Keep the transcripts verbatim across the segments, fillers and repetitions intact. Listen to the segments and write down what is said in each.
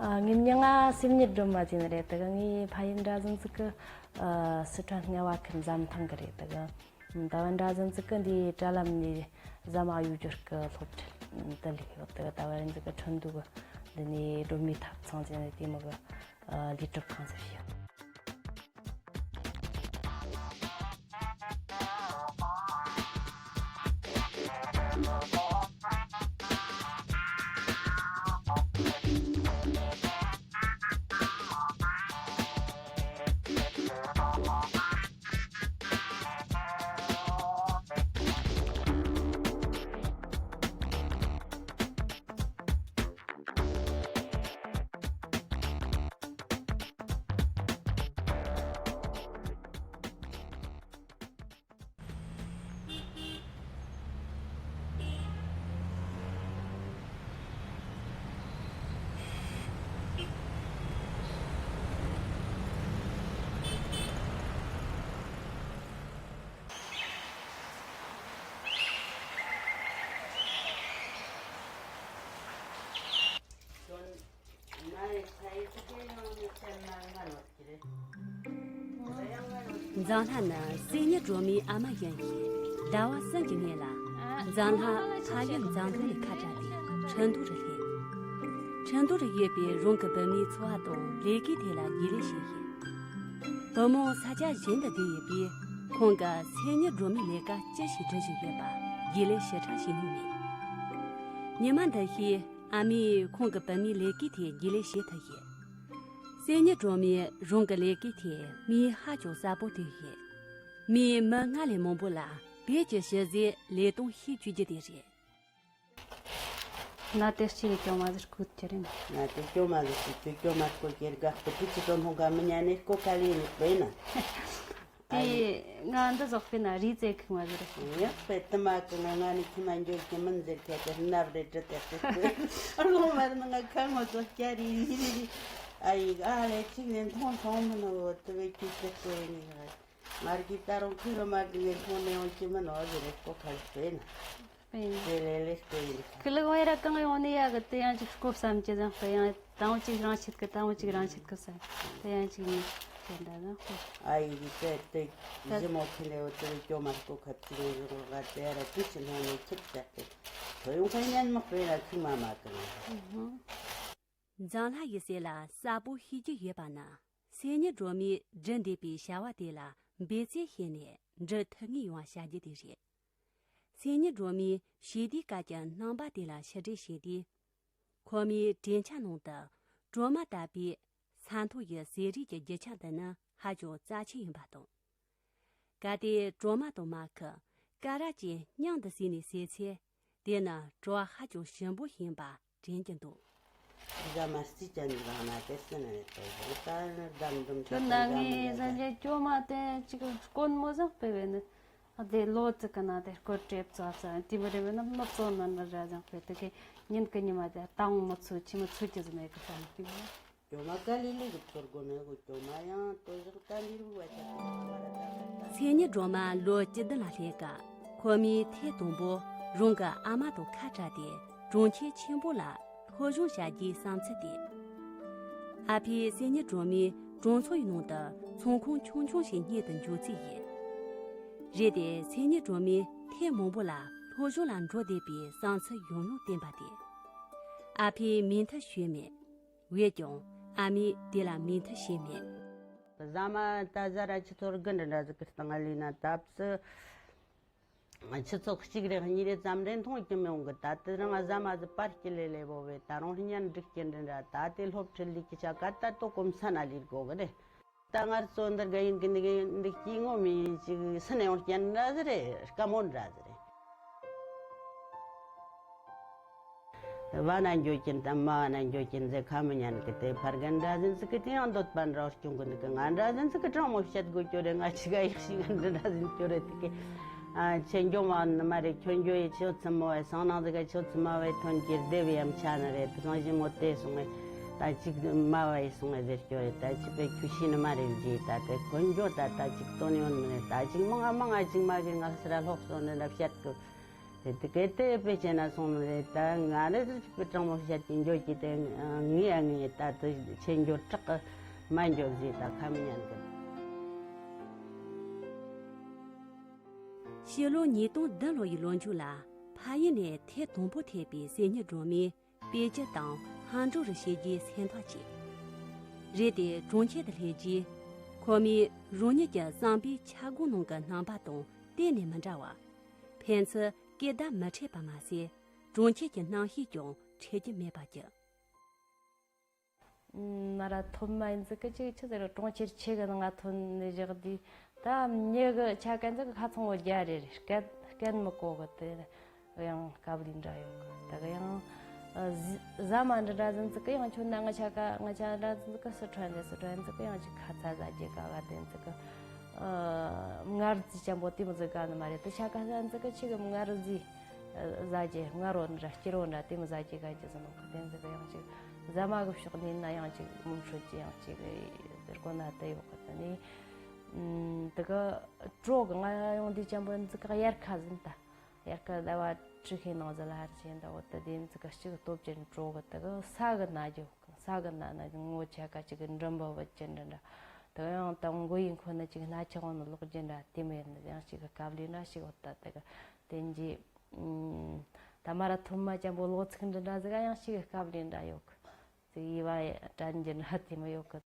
ཨ། ངའི་མིང་ང་སེམས་ཉིད་སྒྲོལ་མ་ཟེར་ནི་རེད། དེ་ག་ངའི་ཕ་ཡུལ་འདྲ་ཟིག་གི། ཨ། སི་ཁྲོན་རྔ་བ་ཁུལ་འཛམ་ཐང་གི་རེད། དེ་ག་ཟླ་བ་འདྲ་ཟིག་གི་འདི་དྲ་ལམ་ནས་ཟ་མ་གཡོ་སྒྱུར་གི་སློབ་ཁྲིད་དེ་ལས་ཡོད། དེ་ག་ཟླ་བ་རེ་ཟིག་གི་ཁྲིན་ཏུའུ་གི་འདི་ནས་སྒྲོལ་མའི་ཐབ་ཚང་ཟེར་ནི་དེ་མོ་གི། ཨ། ལས་སྒྲུབ་ཁང་ཟིག་ཡོད། འཛམ་ལྷ་ནི་སེམས་ཉིད་སྒྲོལ་མའི་ཨ་མ་ཡིན་ཞིང་། ཟླ་བ་གསུམ་གྱི་སྔོན་ལ་འཛམ་ལྷ་ཕ་ཡུལ་འཛམ་ཐང་ལས་ཁ་བྲལ་ཏེ་ཁྲིན་ཏུའུ་རུ་སླེབས། ཁྲིན་ཏུའུ་རུ་ཡོད་པའི་རང་གི་བུད་མེད་འཚོ་བ་དང་ལས་ཀའི་ཐད་ལ་རྒྱུས་ལོན་བྱས་ཤིང་། བུ་མོ་ས་ཆ་གཞན་དུ་བསྡད་ཡོད་པས། ཁོང་གིས་སེམས་ཉིད་སྒྲོལ་མའི་ལས་ཀ་ཅི་ཞིག་སྒྲུབ་བཞིན་ཡོད་པ་རྒྱུས་ལོན་ཞིབ་ཕྲ་བྱས་མྱོང་མེད། ཉི་མ་འདི་ཤོས་ཨ་མས་ཁོང་གི་བུད་མེད་ལས་ཀའི་ཐད་རྒྱུས་ལོན་བྱེད་ཐུབ་ཡོད། སེམས་ཉིད་སྒྲོལ་མས་རང་གི་ལས་ཀའི་ཐད་མིག་ཧ་ཅང་གསལ་པོ་ཐོན་ཡོད། མིས་མི་སྔར་ལས་མང་པོ་ལ་བོད་ཀྱི་ཞི་བདེའི་ལས་དོན་ཤེས་བཅུག་རྒྱུ་དེ་རེད། ན་དེ་གཅིག་གི་སྐྱོ་མ་ཟེར་སྐུད་ཀྱི་རེད། ན་དེ་སྐྱོ་མ་ཟེར་སྐུད་ཀྱི་སྐྱོ་མ་སྐུད་ཀྱི་རྒ་སྐུད་དུ་ཅི་ཏོ་ནོ་ག་མི་ཉན་ནས་སྐུ་ཁ་ལི་ནི་པེ་ན། དེ་ང་འདི་ཟོག་པེ་ན་རི་ཙེ་ཁུག་མ་ཟེར། ཡག་པེ་དུ་མ་ཀུ་ང་ང་ནི་ཁྱི་མ་འཇོག་གི་མིན་ཟེར་ཁྱད་དེ་ནབ་རེ་ཏྲི་དེ་ཏེ་སྐུད་ཨ་ལོ་མར་ནི་ང་ཁ་ངོ་ཟོག་སྐྱ་རི་རི་རི་རི། ཨ་ཡིག་ཨ་ལེ་གཅིག་ནས་མཐོང་མཐོང་མི་ནོ་དུ་བེ་ཀྱི་ཏེ་སྐུད་ནི་ང་། མར་གྱི་ད་རུང་ཁུ་རུ་མར་གྱི་ངན་ཐོང་ནས་འོང་གི་མིན་ནོ་ཟེར་རེ་སྐོ་ཁ་ལ་སྤེ་ན། སྤེ་ན། དེ་ལས་ལས་སྤེ་ཡིན། ཁི་ལི་ཝེ་ར་གང་ཡོང་ནི་ཡ་གི་དེ་ཡང་ཅིག་སྐོ་བསམ་གྱི་ཟང་སྤེ་ཡང་དང་བོ་ཅིག་རང་ཆེད་གི་དང་བོ་ཅིག་རང་ཆེད་གི་བསམ་དེ་ཡང་ཅིག་ནི་དེ་འདྲ་ཟང་སྤེ། ཨ་ཡི་གི་དེ་དེ་ད་ཞི་མོ་ཁི་ལེ་བོ་དེ་སྐྱོ་མ་སྐོ་ཁ་ཅིག་ནས་རུང་ག་དེ་ར་དུ་ཅི་ནོ་ནས་ཁྱིབ་བྱ་སྟེ། ཁོ་ཡོང་ཁ་ཉན་མ་སྤེ་ར་ཁི་མ་མ་གི་ནོ། འཛམ་ལྷ་ཡི་ཟེར་ལ་གསལ་པོ་ཤེས་ཀྱི་ཡོད་པ་ན། སེམས་ཉིད་སྒྲོལ་མས་བསྒྲུབས་འདས་པའི་བྱ་བ་དེ་ལ་འབད་བརྩོན་བྱས་ནས་འགྲུབ་ཐུབ་ངེས་ཡོང་བ་བྱ་རྒྱུ་དེ་རེད། སེམས་ཉིད་སྒྲོལ་མས་ཞི་བདེའི་སྐད་ཀྱི་རྣམ་པ་དེ་ལ་ཕྱི་འབྲེལ་བྱས་ཏེ། ཁོ་མོའི་དྲན་འཆར་ནང་དུ་གྲོ་མ་ལྟ་བུའི་ས་མཐོ་ཡི་ཟས་རིགས་ཀྱི་རྒྱུ་ཆ་འདི་ནི་ཧ་ཅང་རྩ་ཆེན་ཡིན་པ་དང་། གལ་ཏེ་གྲོ་མ་དང་མར་ཁུ། ཀ་ར་བཅས་མཉམ་དུ་བསྲེས་ནས་ཟོས་ཚེ། དེ་ནི་བྲོ་བ་ཧ་ཅང་ཞིམ་པོ་ཞིག་ཡིན་པ་དྲན་གྱི་འདུག་ཟ་མ་སྲིད་ཅན་རང་ན་དེ་སྲིད་ནས་དེ་ད་རྡམ་རྡུམ་ཁྱོད་ན་ངའི་ཟ་རྒྱུ་སྐྱོ་མ་དེ་ཅིག་དཀོན་མོ་ཟིག་སྤེལ་བས་ནི། དེ་ལོ་ཙི་གི་ནང་དེ་སྐོར་གྲེབ་ཙོ་ཙ་དེ་མི་རེ་བས་ན་མི་གཙོ་ན་ནི་ར་ཟིག་སྤེལ་དེ་གི་ཉིན་གི་ཉི་མ་དེ་དང་མི་ཚོད་ཆི་མི་ཚོད་ཀྱི་ཟིག་མེད་གི་བསམ་གི། སྐྱོ་མ་ཀ་ལི་ལི་གི་ཚོར་སྒོ་ནི་གི་སྐྱོ་མ་ཡང་དོ་བཞག་ཏ་འདིར་བུ་བ་ཆ་ཏི་ཁ་མ་ར་ཏ་ཏ། མཚན་ཉིད་སྒྲོལ་མ་ལོ་བཅུ་བདུན་ལ་སླེབས་སྐབས་ཁོ་མོས་ཐེངས་དང་པོ་རང་གི་ཨ་མ་དང་ཁ་བྲལ་ཏེ་གྲོང་ཁྱེར་ཆེན་པོ་ལ་སློབ་སྦྱོང་བྱ་རྒྱུའི་བསམ་ཚུལ་དེ། ཨ་ཕས་མཚན་ཉིད་སྒྲོལ་མའི་གྲོང་ཚོའི་ནང་དུ་ཚོང་ཁང་ཆུང་ཆུང་ཞིག་གཉེར་དུ་འཇུག་རྩིས་ཡིན། རེད་དེ་མཚན་ཉིད་སྒྲོལ་མས་ཐེངས་མང་པོ་ལ་སློབ་སྦྱོང་ལ་འགྲོ་བསྡད་པའི་བསམ་ཚུལ་ཡང་ཡང་བསྟན་པ་དེ། ཨ་ཕས་མོས་མཐུན་ཞུས་མེད། འོན་ཀྱང་ཨ་མས་དེ་ལ་མོས་མཐུན་བྱས་མེད། ཟ་མ་ད་ཟ་ར་ཆུ་ཚོད་དགུ་འདྲ་འདྲ་ཟིག་གི་སྟེང་ལས་ན་སྟབས་སུ། ཆུ་ཚོད་གཅིག་རེ་གཉིས་རེ་ཙམ་རེ་མཐོང་གི་མི་འོང་གི། ད་དེ་རིང་ཟ་མ་ཟི་པར་སྐྱི་ལེ་ལེ་བོ་བས་ད་རུང་བརྙན་འགྲིག་སྐྱི་འདྲ་འདྲ། ད་དེ་སློབ་ཁྲིད་ལས་ཀྱི་ཆ་ག་ད་དོ་གོམ་ས་ན་ལས་དགོ་གི་རེད། ད་ངར་ཚོ་འདིར་ག་ཡིན་གི་འདི་གི་འདི་སྐྱིད་ངོ་མི་ཡིན་ཅིག་སུ་ནས་ཡང་སྐྱེན་འདྲ་ཟེར་རེད། དཀའ་མོ་འདྲ་ཟེར་རེད། བ་ན་འགྱོ་གྱིན་དང་མ་བ་ན་འགྱོ་གྱིན་ཟེར་ཁ་མི་ཉན་གི། དེ་ཕར་གི་འདྲ་ཟིན་ཟིག་གི་དེ་ཡང་འདོད་པ་འདྲ་བོ་སྐྱོང་གི་འདུག་གི། ང་འདྲ་ཟིན་ཟིག་གི་དྲང་མོ་བཤད་དགོས་ཀྱོ་རེད། ང་ཅི་ག་ཡག་ཤི་ང་འདི་འདྲ་ཟིན་ཀྱོ་རེད་དེ་གི། ཨ་ཁྱེད་འགྱོ་མ་ནི་མ་རེད། ཁྱོད་འགྱོ་ཡི་ཁྱོད་ཚི་མོ་བས་སང་ནང་ཟིག་ག་ཁྱོད་ཚི་མ་བས་ཐོན་གྱི་བདེ་བའི་ཡམ་ཆ་ནི་རེད། དེ་སང་ཞི་མོ་དེ་སོང་ངས་ད་ཅིག་མ་བ་ཡི་སོང་ངས་ཟེར་ཀྱོ་རེད། ད་ཅིག་པའི་ཁྱོད་ཤི་ནི་མ་རེད་ཟེར། ད་དེ་ཁོ་འགྱོ་ད་ད་ཅིག་དོན་ཡོད་ནི་རེད། ད་ཅིག་མང་ང་མང་ང་ཅིག་མ་གི་ང་སི་ར་ལྷོག་སོང་ནི་འདྲ་བཤད་གི། དེ་དེ་གལ་ཏེ་དཔེ་བྱས་ན་སོང་ནི་རེད། ད་ང་རེ་རེ་དཔེ་དྲང་མོ་བཤད་ཀྱི་འགྱོ་གི་དེ་ངས་ངས་ད་དེ་ཆེ་འགྱོ་དྲག་གི་མ་འགྱོ་ཟིག་ད་ཁ་མི་ཉན་གི། ཕྱི་ལོ་ཉིས་སྟོང་བདུན་ལོ་ཡི་ལོ་མཇུག་ལ་ཕ་ཡུལ་ནས་ཐེངས་དང་པོ་ཐེག་པའི་གསེར་ཉི་སྒྲོལ་མས་པེ་ཅིན་དང་ཧང་ཀྲོའུ་རུ་ཕྱིན་རྗེས་སེམས་ཐག་བཅད། རེད་དེ་གྲོང་ཁྱེར་དུ་སླེབས་རྗེས་ཁོ་མོས་རང་ཉིད་ཀྱི་བསམ་པའི་འཆར་སྒོ་ནང་གི་རྣམ་པ་དང་གཏན་ནས་མི་འདྲ་བ། ཕན་ཚུན་སྐད་བརྡ་མི་འཕྲད་པ་མ་ཟད་གྲོང་ཁྱེར་གྱི་རྣམ་ཤེས་ཀྱང་འཕྲད་རྒྱུ་མེད་པར་གྱུར། ང་ར་ཐོན་མ་ཡིན་ཟིག་གི་ཅིག་ཆི་ཟེར་གྲོང་ཁྱེར་ཆེ་གི་ནང་ང་ཐོན་ནས་བཞག་དུས་ད་མྱི་གི་ཆ་ག་ཟིག་གི་ཁ་ཚང་བོ་རྒྱ་རེ་རེ་སྐད་སྐད་མི་གོ་གི། དེ་ཡང་དཀའ་ལས་འདྲ་ཡོད་གི། ད་གི་ཡང་ཟ་མ་འདྲ་འདྲ་ཟིག་གི་ཡང་ཁྱོད་ན་ང་ཆ་ག་ང་ཆ་འདྲ་ཟིག་གི་སི་ཁྲོན་ནས་སི་ཁྲོན་ཟིག་གི་ཡང་ཅིག་ཁ་ཚ་ཟ་རྒྱུ་ག་ག་དེ་ཟིག་གི། མངར་རྫས་ཅན་པོ་དེ་མོ་ཟིག་ག་ནི་མ་རེད། དེ་ཆ་ག་ཟ་ཟིག་གི་ཆི་གི་མངར་རྫས། ཟ་རྒྱུ་མངར་བོ་འདྲ་སྐྱུར་བོ་འདྲ་དེ་མོ་ཟ་རྒྱུ་ག་རྒྱུ་ཟིན་ནོ་གི། དེ་ཟིག་གི་ཡང་ཅིག་ཟ་མ་གི་ཕྱོགས་ནས་ན་ཡང་ཅིག་མུ་ཧྲུ་ཅི་ཡང་ཅིག་ཟེར་གོ་ན་དེ་ཡོད་གི། དེ་ནས་དེ་གི་གྲོ་གི་ང་ཡོང་དུས་ཅན་པོ་ཟིག་གི་དབྱར་ཁ་ཟིན། ད་དབྱར་ཁ་ཟླ་བ་དྲུག་ཤེས་ནང་ཟིག་ལ་ཧར་ཆེན་ད་འོ་ད་དེ་ཟིག་གི་ཅིག་སྟོབས་ཅན་གྲོ་གི་དེ་གི་ས་གི་ན་རྒྱུ། ས་གི་ན་ན་ངོ་ཆ་ག་ཅིག་གི་འགྲིམ་པ་བུད་ཀྱི་འདྲ་འདྲ། དེ་ཡང་ད་མགོ་ཡིན་ཁོ་ན་ཅིག་སྣ་ཆགས་ནི་ལོག་རྒྱུ་འདྲ་དེ་མོ་ཡིན་ན་ཡང་ཅིག་གི་དཀའ་ལས་འདྲ་ཞིག་འོ་ད་དེ་གི་དེ་འཇི། ད་མ་ར་ཐུར་མ་ཅན་པོ་ལོ་ཚིགས་འདི་འདྲ་ཟིག་ཡང་ཞིག་སྐབས་ལས་འདྲ་ཡོད་གི། ཟིག་ཡི་བ་དྲན་གྱི་འདྲ་དེ་མོ་ཡོད་གི།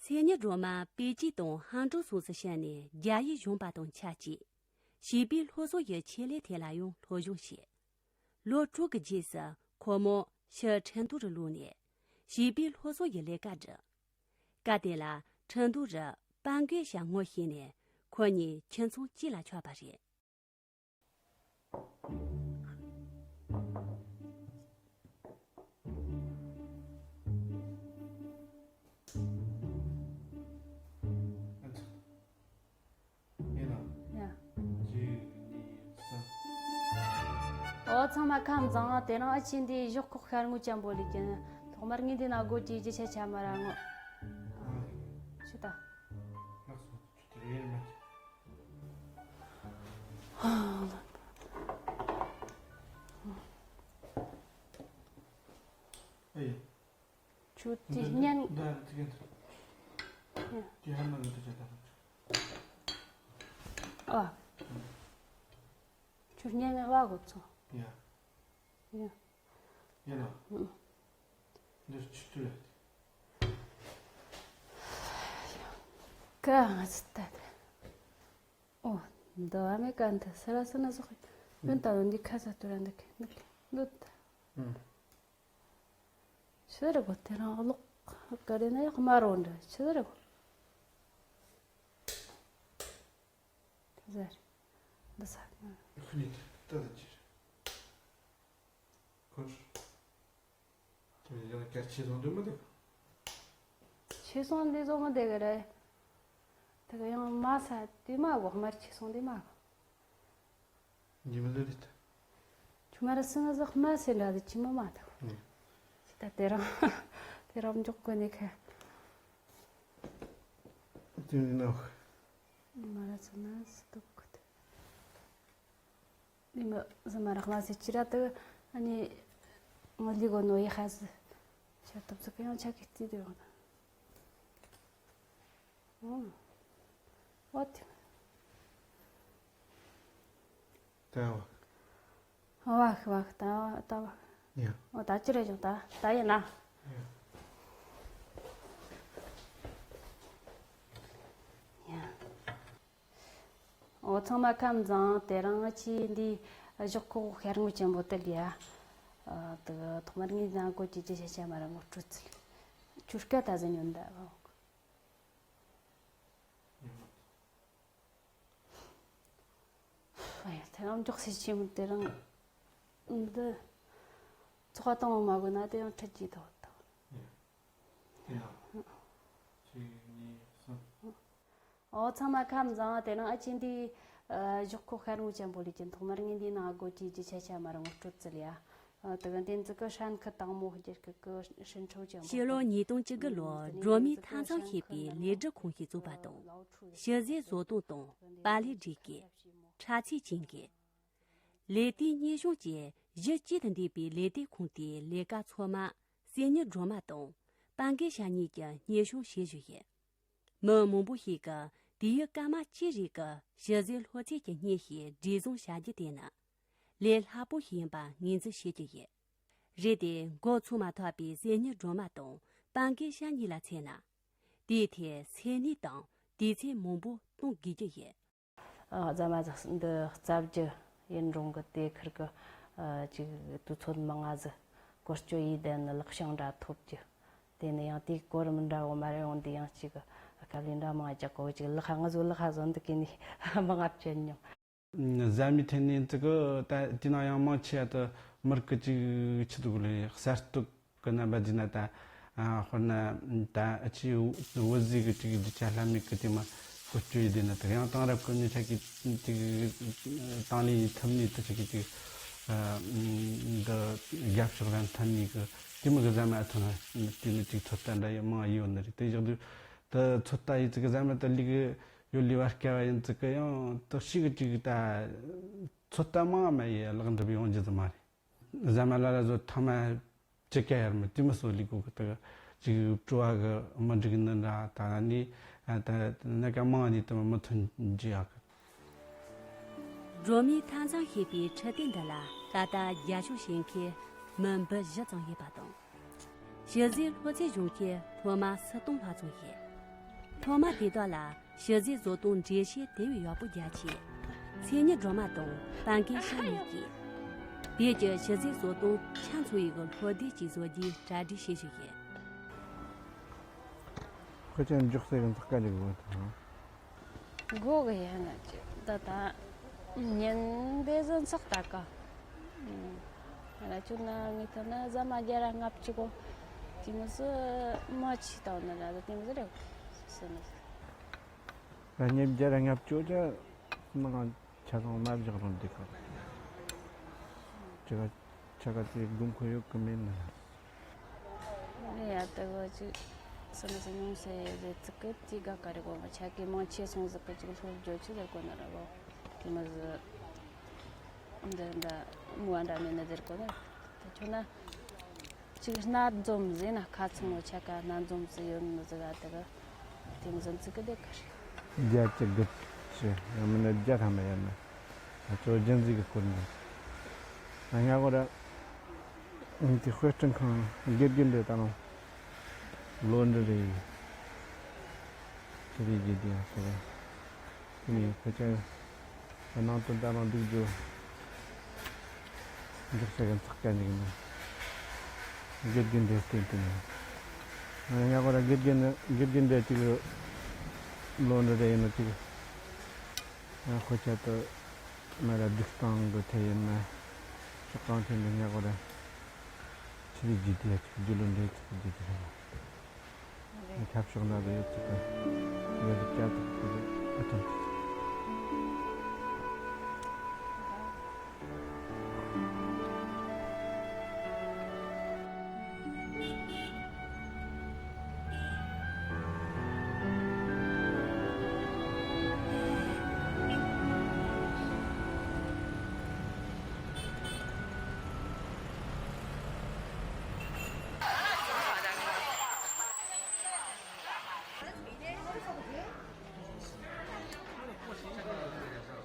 སེ་ཉི་སྒྲོལ་མ་པེ་ཅིན་དང་ཧང་ཀྲོའུ་སོགས་སུ་ཕྱིན་ནས་རྒྱ་ཡིག་སྦྱོང་པ་དང་ཆབས་ཅིག་བྱིས་པའི་སློབ་གསོ་ཡི་ཆེད་ལས་ཐད་ལ་ཡང་སློབ་སྦྱོང་བྱས། ལོ་དྲུག་གི་རྗེས་སུ་ཁོ་མོ་ཕྱིར་ཁྲིན་ཏུའུ་རུ་ལོག་ནས་བྱིས་པའི་སློབ་གསོ་ཡི་ལས་ཀ་བསྒྲུབས། སྐབས་དེ་ལ་ཁྲིན་ཏུའུ་རུ་པང་གོས་ཞབས་ངོ་ཤེས་ནས་ཁོ་གཉིས་ཁྱིམ་ཚང་གཅིག་ལ་ཆགས་པ་རེད། ཡིན་ནམ། ཡ། གཅིག་གཉིས་གསུམ། ཨོ་ཚང་མ་ཁམས་བཟང་། དེ་རིང་ཨ་ཆེ་འདི་ཞོག་ཁོག་ཤར་ངོས་ཅན་པོ་ལས་ཀྱི་ཐོག་མར་ངས་འདི་ན་སྒོ་ཅིག་ཅི་ཆ་ཆ་མ་ར་ངོ་། ཨ། ཆི་ད། ལགས་སོ། ཆུ་དེ་རེད་མ། ཨེ། ཆུ་དེ་འདི་སྙན། འདི་འདི་གན་དུ། ཡ། དེ་ཧ་མ་གི་དུ་ཆ་ད་ལ། ཨ། ཆུ་སྙན་ངེ་བ་གོ་ཚོ། ཡ། ཡ། ཡ་ལ། ཨུ། འདི་ཆུ་དུ་ལ། ཀ་ང་ཚོ་ད་དེ། ཨོ། འདི་བ་མེ་གན་དུ་སི་ར་སི་ན་སོ་ཁི། ཡོན་ད་ཡོན་འདི་ཁ་ས་དུ་ར་འདི་ཁི་འདི་ཁི་འདི་ད། ཨུ། ཆི་ཟེར་གོ་དེ་རང་ཀློག་ག་རེ་ན་ཡག་མ་རོ་འདྲ་ཆི་ཟེར་གོ། ཆི་ཟེར། འདི་ས། ཁུ་ནི་ད་ད་ཅི་རེད། ཁོ་ཚོ། དེ་མིན་ཡང་བསྐྱར་ཆེ་སོང་འདུག་མི་འདུག་ཆེ་སོང་འདི་བཟོ་མི་འདུག་གི་རེད། དེ་ག་ཡང་མ་ས་དེ་མ་གོ་དམར་ཆེ་སོང་དེ་མ་གོ། ཉི་མ་ལ་རེད། ཆུ་མ་ར་སི་ང་ཟག་མ་སེ་འདྲ་དེ་ཆི་མ་མ་ཐག་ཨུ། ད་དེ་རང་དེ་རང་འཇོག་གོ་ནི་ཁ། དེ་ནི་ནོ། མ་ར་སི་ན་སི་ཏོག་གོ་དེ། ནི་མ་ཟི་མ་ར་མ་སེ་ཅི་ར་དེ་ཨ་ནི་ང་ལི་གོ་ནོ་ཡི་ཁ་སི་ཆ་ཏོབ་ཟི་ཁ་ཡང་ཆ་གི་ཏི་དེ་ཡོང་ད། ཨོ། ཨོ་ཏི། ད་བ། ཨོ་བ་ཁི་བ་ཁི་ད་བ་ད་བ། ཡ། ཨོ་ད་ཅི་རེད་ཅུང་ད་ད་ཡིན་ན། ཡ། ཡ། ཨོ་ཚང་མ་ཁམས་བཟང་། དེ་རིང་ང་ཆི་འདི་ཞོག་ཁོག་ཤར་ངོས་ཅན་པོ་དེ་ལ་ཡ། ཨ་དེ་ཐོག་མར་ངས་ནང་སྒོ་ཅི་ཅི་ཤ་ཤ་མ་ར་ངོ་སྤྲོད་ཚུལ། ཆུ་སྐད་ད་ཟིན་ཡོད་འདའ་བ། ཨ་ཡ་དེ་རིང་མགྱོགས་སེ་ཆེ་མོ་དེ་རིང་འདི་ཚོགས་པ་བཏང་བ་མ་དགོས་ན་དེ་ཡང་ཁྲིད་ཀྱི་ཐོག་ཐོག་ཡ། དེ་ཡང་གཅིག་གཉིས་གསུམ། ཨོ་ཚང་མ་ཁམས་བཟང་། དེ་རིང་ཨ་ཆེ་འདི་ཞོག་ཁོག་ཤར་ངོས་ཅན་པོ་ལས་ཀྱི་ཐོག་མར་ངས་འདི་ནང་སྒོ་ཅི་ཅི་ཆ་ཆ་མ་ར་ངོ་སྤྲོད་ཚུལ་ཡ། ཨ་དེ་ག་འདི་ཚིག་གི་ཧྲན་ཁི་དང་མོ་རྒྱལ་ཁི་གི་ཧྲིན་ཁྲོ་ཅན་པོ། ཕྱི་ལོ་ཉིས་སྟོང་བཅུ་དགུ་ལོར་སྒྲོལ་མས་ཐབ་ཚང་ཞེས་པའི་ལས་སྒྲུབ་ཁང་ཞིག་བཙུགས་པ་དང་། ཞི་བདེ་བཟོ་སྟངས་དང་པཱ་ལིའི་སྒྲིག་གི་དྲ་ཚིགས་ཅན་གྱི་ ལས་དེའི་སྙན་ཞུ་བཅས་གཞི་གཅིག་ཏུ་འདུས་པའི་ལས་སྡེ་ཁོངས་དེའི་ལས་ཀ་ཚང་མ་སྲས་ཉི་སྒྲོལ་མ་དང་པང་གི་ཤ་གཉིས་ཀྱིས་སྙན་སྲུང་བྱེད་བཞིན་ཡོད། མི་མང་པོ་ཞིག་གིས་དུས་ཡུན་སྐར་མ་གཅིག་རིང་གི་ཞི་བདེའི་ལྷོ་ཚད་ཀྱི་སྙན་ཞུ་འབྲི་བཟུང་བྱ་རྒྱུ་དེ་ནི་ལས་སླ་པོ་ཞིག་ཡིན་པ་ངོས་འཛིན་བྱེད་ཀྱི་ཡོད། རེད་དེ། མགོ་ཚོས་མ་ཐག་པའི་སྲས་ཉི་སྒྲོལ་མ་དང་པང་གི་ཤ་གཉིས་ལ་མཚོན་ན། དེའི་ཐད་སེམས་ནུས་དང་དུས་ཚོད་མང་པོ་གཏོང་དགོས་ཀྱི་ཡོད། ཨ། རྫ་མ་འདི་རྩ་བརྒྱུད་ཡུན་རིང་གི་དེ་ཁུར་གི། ཨ། ཅིག་དུས་ཚོད་མང་ང་ཟིག་བཀོལ་སྤྱོད་ཡས་དེ་ནི་ལག་ཤེས་འདྲ་ཐོབ་རྒྱུ། དེ་ནི་ཡང་དེའི་གོ་རིམ་འདྲ་བོ་མ་རེད། འོན་ཏེ་ཡང་ཅིག་དཀའ་ལས་འདྲ་མང་རྒྱག་གོ། ཅིག་ལག་ཧ་ང་ཚོ་ལག་ཧ་བཟོ་འདི་གི་ནི་མང་ང་བཅད་མྱོང་། ཟ་མའི་ཐད་ནས་ཙི་གི་ད་དེ་ན་ཡང་མང་ཆེ་བ་དུ་མི་རིགས་ཀྱི་ཅིག་ཆི་འདུག་ལས་གསར་གཏོད་ཀྱི་རྣམ་པ་འདི་ན་ད། ཨ། དཔེར་ན་ད་ཨ་ཅི་བོད་ཟས་ཀྱི་ཅིག་རྒྱུ་ཆ་ལྷད་མེད་ཀྱི་དེ་མ་བཀོལ་སྤྱོད་ཡས་དེ་ན་དུ་ཡང་དེང་རབས་ཀྱི་ནུས་ཆ་གི་ཅིག་དང་ལེན་ཐུབ་ནས་དུ་ཅིག་གི་ཅིག་ཨ། འདི་རྒྱབ་ཕྱོགས་རང་ཐོན་ནས་གི་དེ་མི་གི་ཟ་མ་ཨ་ཐོན་ན་དེ་ནི་ཅིག་ཚོད་ལྟ་འདྲ་ཡི་མང་ཡི་ཡོད་ནི་རེད། དེ་བཞག་དུས། དེ་ཚོད་ལྟ་ཡི་ཙི་གི་ཟ་མ་དེ་ལི་གི་ཡོད་ལི་བར་སྐལ་བ་ཡིན་ཙི་གི་ཡང་དག་ཤིག་གི་ཅིག་ད་ཚོད་ལྟ་མང་མ་ཡི་ལེགས་འགྲུབ་ཡོང་རྒྱུ་ཙི་མ་རེད། ཟ་མ་ལ་ལ་བཟོ་ཐ་མ་ཅི་ག་ཡར་མི་དེ་མི་སོ་ལི་གོ་གི་དེ་གི་ཅིག་བྲོ་བ་གི་མི་འགྲིག་ནི་འདྲ་ད་ནི་ད་ན་ག་མང་ནི་དེ་མི་མི་ཐོན་རྒྱུ་ཡག་གི། སྒྲོལ་མའི་མཐའ་མཚམས་ཞེས་པའི་འཕྲུལ་དུས་འདི་ལ་ད་ལྟ་རྒྱ་ཤོག་བྱེད་མཁན་མི་འབུམ་བཞི་ཙམ་ཡོད་པ་དང་། ཞི་བདེའི་ལྷོ་ཚད་སྦྱོང་མཁན་སློབ་མ་སུམ་སྟོང་ལྷག་ཙམ་ཡོད། སློབ་མ་དེ་དག་ལ་ཞི་བདེའི་བཟོ་སྟངས་འགྲེལ་བཤད་དེ་བས་ཡག་པོ་རྒྱག་ཆེད། མཚན་ཉིད་སྒྲོལ་མ་དང་པང་གི་ཤ་གཉིས་ཀྱིས་བོད་ཀྱི་ཞི་བདེའི་བཟོ་སྟངས་ཆ་མཚོན་ཡས་ཀྱི་སློབ་དེབ་ཅིག་བཟོ་རྒྱུའི་གྲ་སྒྲིག་བྱེད་བཞིན་ཡོད། ཁོ་ཅན་འཇོག་སའི་གི་འཛག་ག་འཇུག་དགོས་དང་། སྒོ་གི་ཡ་ན་ཅི་ད་ད་ཉིན་དེ་ཟིན་ཚག་ད་ཀ་ཡ་ན་ཅུ་ན་ངི་ཐ་ན་ཟ་མ་རྒྱ་ར་ལྔ་བཅུ་གོ་ཅི་མི་སི་མ་ཆི་ཏའོ་ན་ར་ད་ཅི་མི་སི་རེ་སི་མི་སི་ཉིན་རྒྱ་ར་ལྔ་བཅུ་ཅི་ནང་ཆ་ཚང་མ་བཞག་རུང་འདི་ཁ་ཅི་ག་ཆ་ག་དེ་དགོས་མཁོ་ཡོད་གི་མེད་ན། ངས་ཡ་ལྟ་གི་ཅིག་སུ་ནི་སུ་ཉུང་སེ་རེ་ཙི་གི་ཅིག་ག་ག་རེ་གོ་མ་ཆ་གི་མང་ཆེ་སོང་ཟིག་གི་ཅིག་སློབ་བརྗོད་ཆི་ཟེར་གོ་ན་ར་གོ་དེ་མི་ཟི་འདི་འདྲ་མུ་བ་འདྲ་མེད་ནི་ཟེར་གོ་ན་དེ་ཁྱོད་ན་ཅིག་སྣ་འཛོམས་ཟེར་ན་ཁ་ཚང་བོ་ཆ་ག་སྣ་འཛོམས་ཟེར་ཡོད་ནི་ཟིག་ག་ལྟ་གི་དེ་མི་ཟི་ཙི་གི་དེ་ག་རེད། རྒྱ་ཆེ་རྒུད་ཆེ་ཡང་མིན་ན་རྒྱ་ཐ་མ་ཡར་ན་ང་ཚོ་རྒྱན་ཟིག་གི་སྐོར་ནས་ང་ཡ་གོ་ར། འདི་དཔེ་སྐྲུན་ཁང་དགེ་རྒན་རེད། ད་རུང་ལོ་འདི་རེད། དེ་རེད་དགེ་རྒན་ཟེར་བ། དེ་ནས་ཕལ་ཆེར་ནང་དོན་ད་རུང་སྒྲིག་རྒྱུ་འཇོག་བྱེད་མཁན་ཚགས་ཀྱ་འཇིག་ནས་དགེ་རྒན་འདྲེ་བསྟན་དུ་ནས་ཡང་ཁོ་ར་དགེ་རྒན་དགེ་རྒན་འདྲེ་གཅིག་ལོ་འདི་རེད་ཡིན་ན་གཅིག་ཡང་ཁོ་ཆ་དུ། མ་ར་སྒྲིག་སྟངས་གི་ཐད་ཡིན་ན་ཤོག་གང་ཐད་འདི་ཉག་གོ་ར་ཆི་རིག་ཇི་དེ་ཡ་ཆི་རྒྱུ་ལོ་འདྲེ་ཆི་རིག་ཇི་དེ་རེད་མ། ཁྱབ་ཤོག་ན་རེ་ཡོད་ཚིག་གི་ཡོད་རིག་ཅ་དག་ཁོ་རེ་ཨ་ཐུམ།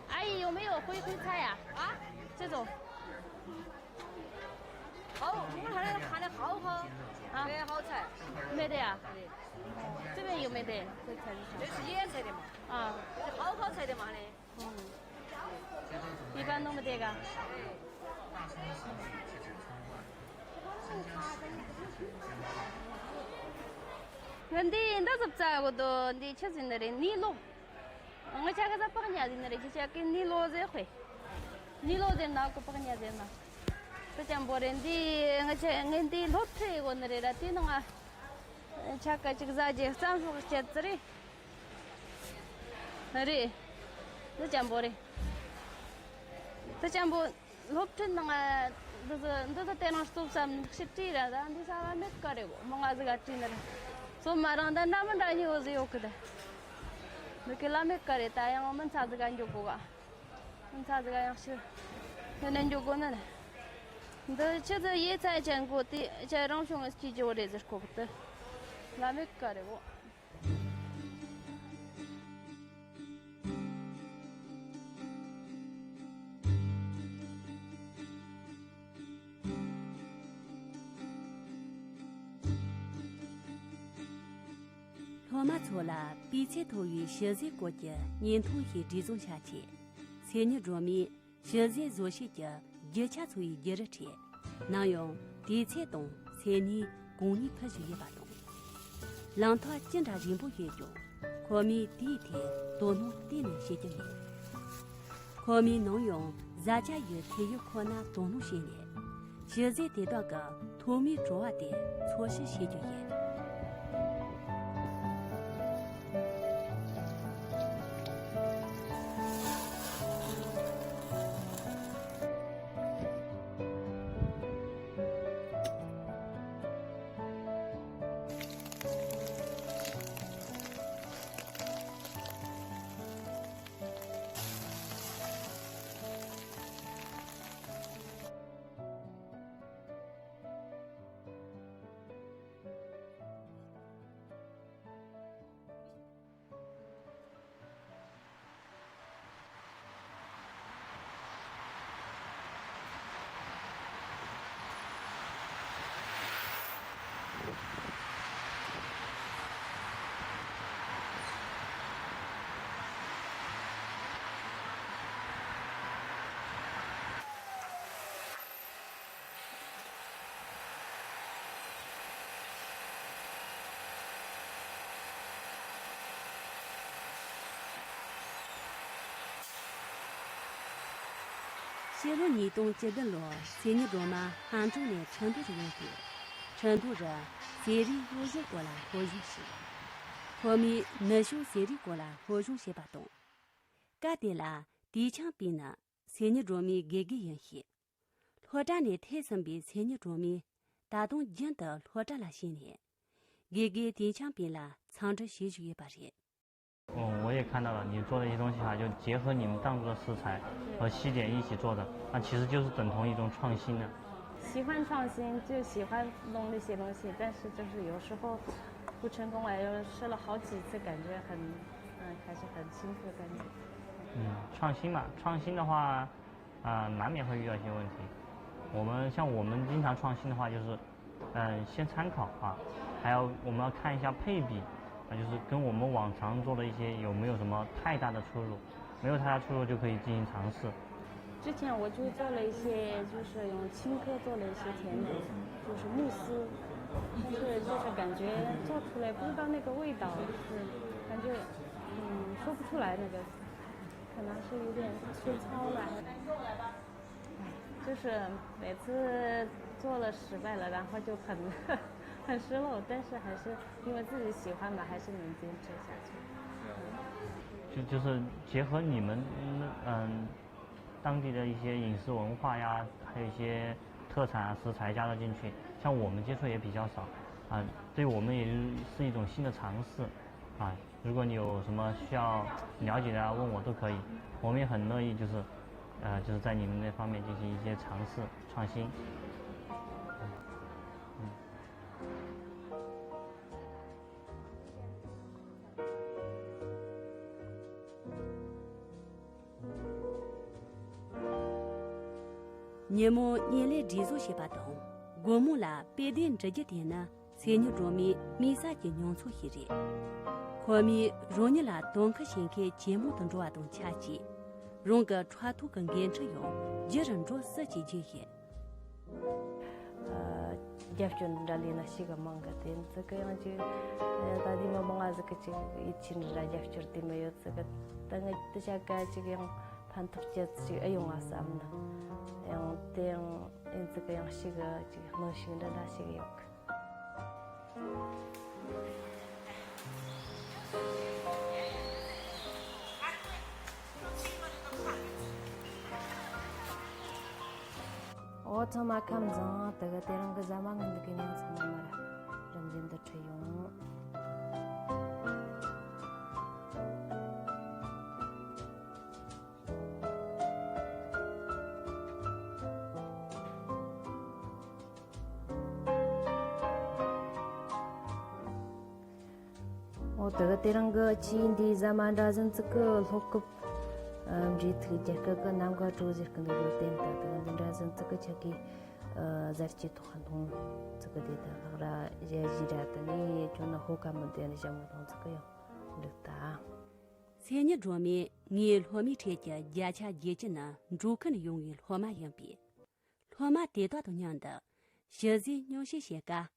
阿姨，有没有灰灰菜呀？啊？这种。 好，我们还有，还有好好。啊？对，好菜。没得呀？对。这边有没得？这是野菜的嘛。啊。这是好好菜的嘛嘞。嗯。一般弄不得个。ང་འདི་འདི་ཟབ་ཙག་གོ་དོ་འདི་ཆི་ཟིན་ནི་རེད། ནི་ལོ། ང་ཆ་ག་ས་པག་ཉ་ཟིན་ནི་རེད། ཁྱི་ཆ་གི་ནི་ལོ་ཟེར་ཁོས། ནི་ལོ་ཟེར་ན་གོ་པག་ཉ་ཟེར་ན། དེ་ཅམ་པོ་རེད། འདི་ང་ཆ་ངས་འདི་སློབ་ཁྲིད་གོ་ནི་རེད་ར། དེ་ནང་ང་ཆ་ག་ཅིག་ཟ་རྒྱུ་རྩམ་ཤོག་བཅད་ཙི་རེད། རེད། དེ་ཅམ་པོ་རེད། དེ་ཅམ་པོ། སློབ་ཁྲིད་ནང་ང་འདི་ཚོ་འདི་ཚོ་དེ་རིང་སློབ་ས་ནག་ཤི་བྲིས་ར་ད་འདི་ས་བ་མེད་ཀ་རེད་གོ། མི་ང་ཟིག་ག་བྲིས་ནི་རེད། སོ་མ་རང་ད་འདྲ་མི་འདྲ་ཉི་འོ་ཟིག་ཡོད་གི་ད། འདི་གི་ལ་མེད་ཀ་རེད། ད་ཡང་མི་ཚ་ཟིག་ག་འཇོག་གོ་ག། མི་ཚ་ཟིག་ག་ཡང་ཤི། ནི་ནི་འཇོག་གོ་ནི་ལ། འདི་ཆི་ཟིག་ཡེ་ཚ་ཅན་གོ་དེ་ཅ་རང་བྱུང་ངི་སྐྱིད་ཅི་བོ་རེད་ཟེར་གོ་གི་དི། ལ་མེད་ཀ་རེ་བོ། སློབ་མ་ཚོ་ལ་སྤུས་ཚད་མཐོ་བའི་ཞི་བཟོའི་སྐོར་གྱི་བརྙན་ཐུང་ཞིག་སྒྲིག་བཟོ་བྱ་ཆེད། སེམས་ཉིད་སྒྲོལ་མས་ཞི་བཟོའི་བཟོ་བྱེད་ཀྱི་རྒྱུ་ཆ་འཚོ་བའི་བརྒྱུད་རིམ་ཁྲོད། ནམ་ཡང་དུས་ཚོད་དང་སེམས་ནུས་གང་ནུས་ཕུལ་བཞིན་ཡོད་པ་དང་། ལམ་ཐག་ཅི་འདྲ་རིང་པོ་ཡོད་ཀྱང་ཁོ་མོས་དེའི་ཐད་དོ་སྣང་གཏན་ནས་བྱེད་ཀྱི་མེད། ཁོ་མོས་ནམ་ཡང་བཟའ་བཅའ་ཡི་ཐད་ཡོད་ཁོ་ན་དོ་སྣང་བྱས་ནས། ཞི་བཟོས་དེ་དག་གི་ཐོག་མའི་བྲོ་བ་དེ་འཚོལ་ཞིབ་བྱེད་རྒྱུ་ཡིན། ཕྱི་ལོ་ཉིས་སྟོང་བཅུ་བདུན་ལོར་སེམས་ཉིད་སྒྲོལ་མ་ཧན་ཀྲུང་ནས་ཁྲིན་ཏུའུར་ཡོང་དུས། ཁྲིན་ཏུའུ་རུ་ཟས་རིགས་སློབ་གཞུང་སྐོར་ལ་སློབ་སྦྱོང་བྱས། ཁོ་མོས་ནུ་ཞོ་ཟས་རིགས་སྐོར་ལ་སློབ་སྦྱོང་བྱས་པ་དང་། སྐབས་དེ་ལ་ཏུའུ་ཆང་པིན་ནི་སེམས་ཉིད་སྒྲོལ་མའི་དགེ་རྒན་ཡིན་ཞིང་། སློབ་གྲྭ་ནས་ཐར་ཟིན་པའི་སེམས་ཉིད་སྒྲོལ་མས་ད་དུང་རྒྱུན་དུ་སློབ་གྲྭ་ལ་ཕྱིན་ནས། དགེ་རྒན་ཏུའུ་ཆང་པིན་ལ་འཚམས་འདྲི་ཞུ་བཞིན་ཡོད་པ་རེད། 哦，我也看到了你做的一些东西哈，就结合你们藏族的食材和西点一起做的，那其实就是等同一种创新呢。喜欢创新，就喜欢弄那些东西，但是就是有时候不成功了，又试了好几次，感觉很，嗯，还是很辛苦的感觉。嗯，创新嘛，创新的话，啊、难免会遇到一些问题。我们像我们经常创新的话，就是，嗯、先参考啊，还有我们要看一下配比，啊，就是跟我们往常做的一些有没有什么太大的出入，没有太大出入就可以进行尝试。之前我就做了一些，就是用青稞做了一些甜点，就是慕斯，但是就是感觉做出来不知道那个味道，是感觉嗯说不出来那个。可能是有点粗糙了。哎，就是每次做了失败了，然后就很很失落，但是还是因为自己喜欢嘛，还是能坚持下去。就就是结合你们嗯当地的一些饮食文化呀，还有一些特产啊食材加入进去，像我们接触也比较少啊，对我们也是一种新的尝试啊。如果你有什么需要了解的啊，问我都可以，我们也很乐意，就是，呃，就是在你们那方面进行一些尝试创新。ཉིན་མོ་བརྙན་ལས་སྒྲིག་བཟོ་བྱེད་པ་དང་། དགོང་མོ་ལ་དཔེ་དེབ་འབྲི་རྒྱུ་དེ་ནི། སེམས་ཉིད་སྒྲོལ་མའི་དམིགས་བསལ་གྱི་མྱོང་ཚོར་ཞིག་རེད། ཁོ་མོས་རང་ཉིད་ལ་དོ་ཁུར་བྱེད་མཁན་ཇེ་མང་དུ་འགྲོ་བ་དང་ཆབས་ཅིག་རང་གི་ཕྲག་ཐོག་གི་འགན་འཁྲི་ཡང་ལྗིད་རུ་འགྲོ་སྲིད་ཅེས་བརྗོད་བཞིན། རྒྱབ་སྐྱོར་འདྲ་ལས་ན་ཞིག་གི་མང་གི་དེ་ཚོ་གི་ཡང་ཅིག་ད་དེ་མི་མང་ང་ཟིག་གི་ཅིག་ཡིད་ཆེས་འདྲ་རྒྱབ་སྐྱོར་དེ་མི་ཡོད་ཚིག་གི་ད་ངས་དེ་བྱ་དགའ་ཅིག་ཡང་ཕན་ཐོགས་ཅི་ཅིག་ཨེ་ཡོང་ང་བསམ་ན་ཡང་དེ་ཡང་ཨེ་ཚིག་གི་ཡང་ཞིག་གི་ཅིག་གནོན་ཤུགས་འདྲ་འདྲ་ཞིག་ཡོད་གི། འོ་ཚང་མ་ཁམས་བཟང་། དེ་ག་དེ་རིང་གི་ཟ་མ་ངན་འདི་གི་མྱིང་ཚང་མ་མར་རིམ་བཞིན་དུ་ཁྲིད་ཡོང་། འོ་དེ་གི་དེ་རིང་གི་ཆི་འདི་ཟ་མ་འདྲ་ཟིན་ཙི་གི་སློབ་སྐབས་འབྲེལ་ཐུག་རྒྱ་སྐད་གི་ནམ་ག་གྲོ་ཟེར་གི་འདུག་གི་དེ་འདྲ་དེ་གི་འདི་འདྲ་ཟིན་ཙི་གི་ཆ་གི་ཟར་གྱི་ཐོག་མཐོང་ཙི་གི་དེ་ད་ལྷག་ར་ཞ་ཞི་ར་དེ་ནི་ཁྱོད་ན་ཧོ་ཀ་མི་དེ་ནི་ཞྭ་མོ་མཐོང་ཙི་གི་ཡོང་འདུག་ད། མཚན་ཉིད་སྒྲོལ་མས་ངའི་སློབ་མའི་གྲས་ཀྱི་བརྒྱ་ཆ་བརྒྱད་ཅུ་ནི་འགྲོ་མཁན་ཡོང་བའི་སློབ་མ་ཡིན་པས། སློབ་མ་དེ་དག་དང་མཉམ་དུ་ཞི་བཟའི་སྙུང་གཞི་བྱེད་སྐབས།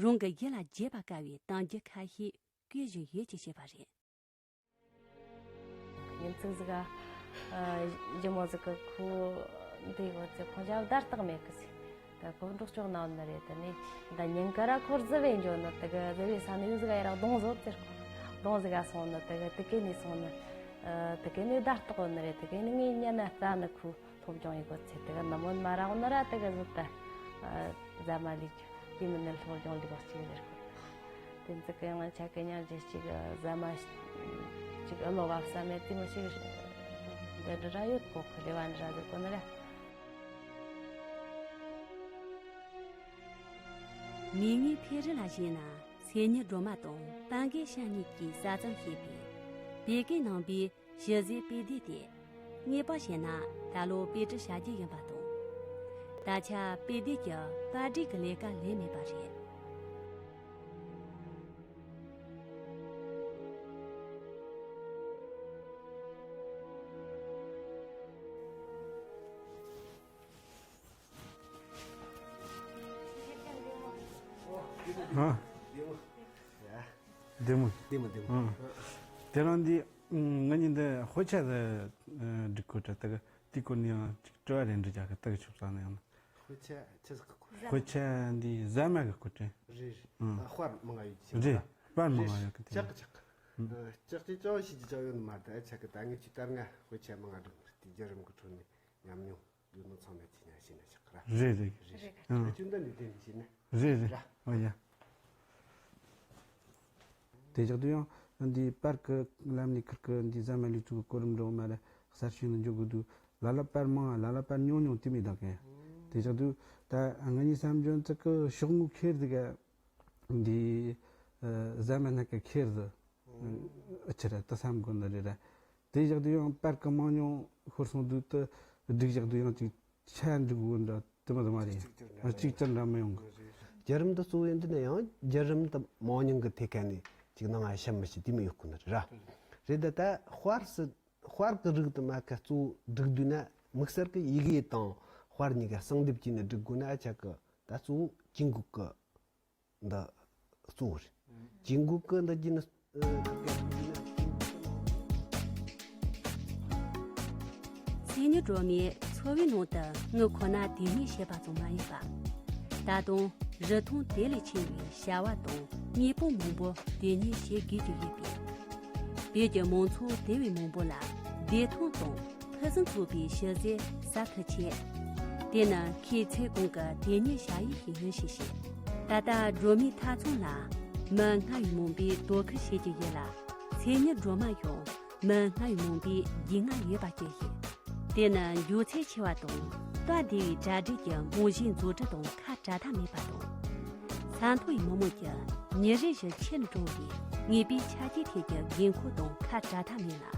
རང་གི་ཡིད་ལ་བརྗེད་པར་དཀའ་བའི་གཏམ་རྒྱུད་ཁ་ཤས་བཀོད་བཞིན་ཡོད་ཅེས་བཤད་པ་རེད། ཉིན་ཚིག་ཟིག་ག་ཨ་ཞི་མོ་ཟིག་གི་ཁོ་འདི་ཡོད་ཚེ་ཁོང་ཅག་བརྡ་རྟགས་མེད་གི་ཟེར། ད་ཁོ་འབྲོག་ཕྱོགས་ན་ཡོད་ནི་རེད། དེ་ནས་ད་ཉིན་དཀར་ར་ཁོ་རྫི་བས་འཇོ་ནི་དེ་གི་རྫི་བའི་ས་ནས་ཡུལ་ཟིག་ག་ཡར་གདོང་བཟོ་ཟེར། ཁོ་གདོང་ཟིག་ག་སོང་ནི་དེ་གི་དེ་གི་ནས་སོང་ནི་ཨ་དེ་གི་ནས་བརྡ་རྟགས་ཡོད་ནི་རེད། དེ་གི་ནས་ངའི་ཉན་ན་རྩ་ནི་ཁོ། སློབ་སྦྱོང་ཡི་གོ་ཚེ་དེ་ག་ནམ་མོན་མ་རག་ནི་ར་དེ་ག་ཟིག་ད་ཟ་མ་ལུས་ཀྱི་དེ་མིན་ནི་སློབ་སྦྱོང་ལུས་གོ་གཅིག་ཟེར་གོ། དེ་ཚིག་གི་ཡང་ཆ་གི་ཉག་ཅི་གཅིག་ཟ་མ་གཅིག་ཨ་ལོ་བབ་ས་མེད་དེ་མི་ཞིག་འདི་འདྲ་ར་ཡོད་གོ་ཁོ་རེ་བ་འདྲ་ཟེར་གོ་ནི་ར། མིག་སྔའི་ཕེ་རི་ལ་གཞིགས་ན་མཚན་ཉིད་སྒྲོལ་མ་དང་པན་ཀེ་ཤ་གཉིས་ཀྱིས་གསར་རྩོམ་བྱས་པའི་བོད་སྐད་ནང་པའི་ཞི་བཟའི་དཔེ་དེབ་དེ་དངོས་པོ་བཤད་ན་ད་ལོ་དཔེ་སྐྲུན་བྱ་རྒྱུ་ཡིན་པ་དང་། ད་ཆ་དཔེ་དེབ་ཀྱི་པར་སྒྲིག་གི་ལས་ཀ་ལས་མེད་པ་རེད། ཨ། བདེ་མོ། བདེ་མོ། བདེ་མོ། ཨ། དེ་རིང་འདི། ང་གཉིས་འདི་དཔེ་ཆ་སྒྲིག་གོ་དྲ་ད་གི་དེའི་སྐོར་ནས་ཡང་ཅིག་དྲི་བ་རེ་འདྲི་རྒྱག་གི་ད་གི་ཆོག་ཙང་ནས་ཡང་། དཔེ་ཆ་ཆི་ཟིག་གི་སྐོར། དཔེ་ཆ་འདི་ཟ་མ་གི་སྐོར་དྲན། རེད་རེད། ཨ། དཔར་མང་ང་ཡོད་ཀྱི་རེད། དཔར་མང་ང་ཡོད་གི་དེ། ལྕགས་ཀྱི་ལྕགས། ཨ། ལྕགས་ཀྱི་ལྕགས་ཤིག་གི་ལྕགས་ཡོད་ནི་མ་རེད། ད་ཆ་གི་ད་ངས་ཅིག་ལྟར་ང་དཔེ་ཆ་མང་ང་སྒྲིག་མི་རེད། དེ་རྒྱུད་རིམ་གི་ཁྲོད་ནས་ཉམས་མྱོང་ཡོད་ནོ་ཚང་མས་ཅི་ཉག་ཤེས་ན་ཆགས་ར། རེད་རེད། རེད། ཨ། ཁྱོད་འདི་འདི་དེ་འདི་ཤེས་ན། རེད་རེད། ར། ཨོ་ཡ། དེ་བཞག་དུས་ཡང་འདི་པར་གི་ལམ་ནས་ཁིར་གི་འདི་ཟ་མ་ལུས་ཚུགས་གི་གོ་རིམ་འགྲོ་མ་རེད། གསར་ཤོས་ནས་འཇོག་དགོས་དུས་ལ་ལ་པར་མང་ལ་ལ་པར་ཉུང་ཉུང་དེ་མི་དག་གི། དེ་བཞག་དུས་ད་ང་གཉིས་བསམ་བྱུང་ཚིག་གི་ཤོག་ངོས་ཁེར་དེ་ག་འདི་ཨ་ཟ་མ་སྣ་ག་ཁེར་དུ་ཨ་ཆི་ར་ད་བསམ་དགོས་ནི་རེད་ར། དེ་བཞག་དུས་ཡང་པར་གི་མང་ཉུང་ཤོར་སོང་དུས་དུ་སྒྲིག་བཞག་དུས་ཡང་ཅིག་ཆ་འགྲིག་དགོས་འདྲ་དེ་མ་དེ་མ་རེད། གཅིག་གྱུར་འདྲ། ཨ། གཅིག་གྱུར་འདྲ་མི་ཡོང་གི། རྒྱུད་རིམ་དུ་གཙོ་བོ་ཡིན་དུས་ན་ཡང་རྒྱུད་རིམ་དུ་མང་ཉུང་གི་ཐད་ཀ་ནས་ཅིག་ནང་ང་ཤམ་མི་ཤི་དེ་མི་ཡོད་ཁོ་ན་རེད་ར། རེད་ད་ད་དཔར་སི་དཔར་གི་རིགས་དུ་མ་ཁ་གཙོ་བོ་སྒྲིག་དུས་ན་དམིགས་བསལ་གི་ཡི་གེ་དང་དཔར་གཉིས་ཀ་ཟུང་འབྲེལ་བྱས་ནས་སྒྲིག་དགོས་ན་ཨ་ཅག་གི་ད་གཙོ་བོ་ཅི་འགུག་གི་འདི་གཙོ་བོ་རེད། ཅི་འགུག་གི་འདི་བརྒྱུད་ནས། མཚན་ཉིད་སྒྲོལ་མའི་འཚོ་བའི་ནང་དུ་དངུལ་ཁོ་ན་དེ་ཉིད་བཤད་པ་ཙམ་མ་ཡིན་པ། ད་དུང་རིན་ཐང་དེ་ལས་ཆེ་བའི་བྱ་བ་དང་དངོས་པོ་མང་པོ་དེ་ཉིད་བྱེད་དགོས་ཀྱི་ཡོད་པས། བོད་ཀྱི་མང་ཚོགས་དེ་བས་མང་པོ་ལ་བདེ་ཐང་དང་ཕུན་སུམ་ཚོགས་པའི་ཞི་བདེ་ཟ་ཐུབ་ཆེད། དེ་ནི་ཁོའི་ཚེ་གང་གི་དེ་ཉིད་བྱ་ཡུལ་ཞིག་ཡིན་ཞེས་བཤད། ད་ལྟ་སྒྲོལ་མའི་ཐ་ཚང་ལ་མི་ལྔ་ཡི་མང་པོས་དོ་ཁུར་བྱེད་ཀྱི་ཡོད་ལ། མཚན་ཉིད་སྒྲོལ་མ་ཡང་མི་ལྔ་ཡི་མང་པོས་རྒྱུས་མངའ་ཡོད་པ་བཅས་ཤིང་། དེ་ནི་མགྱོགས་ཚད་ཆེ་བ་དང་སྟབས་བདེ་བའི་གྲ་སྒྲིག་གི་རྨང་གཞིའི་འཛུགས་སྐྲུན་དང་ཁ་བྲལ་ཐབས་མེད་པ་དང་། ས་མཐོ་བའི་མི་མང་གི་ཉིན་རེ་བཞིན་ཆེ་རུ་འགྲོ་བའི་དངོས་པོའི་ཆ་རྐྱེན་ཐད་ཀྱི་དགོས་མཁོ་དང་ཁ་བྲལ་ཐབས་མེད་ལ།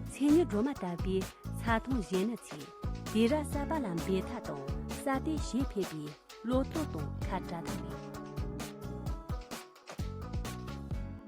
མཚན་ཉིད་སྒྲོལ་མ་ལྟ་བུའི་ས་མཐོང་གཞན་ནུ་ཚོས་དུས་རབས་གསར་པ་ལ་འབད་ཐབས་དང་གསར་གཏོད་བྱེད་ཕོད་པའི་བློ་སྟོབས་དང་ཁ་བྲལ་ཐབས་མེད།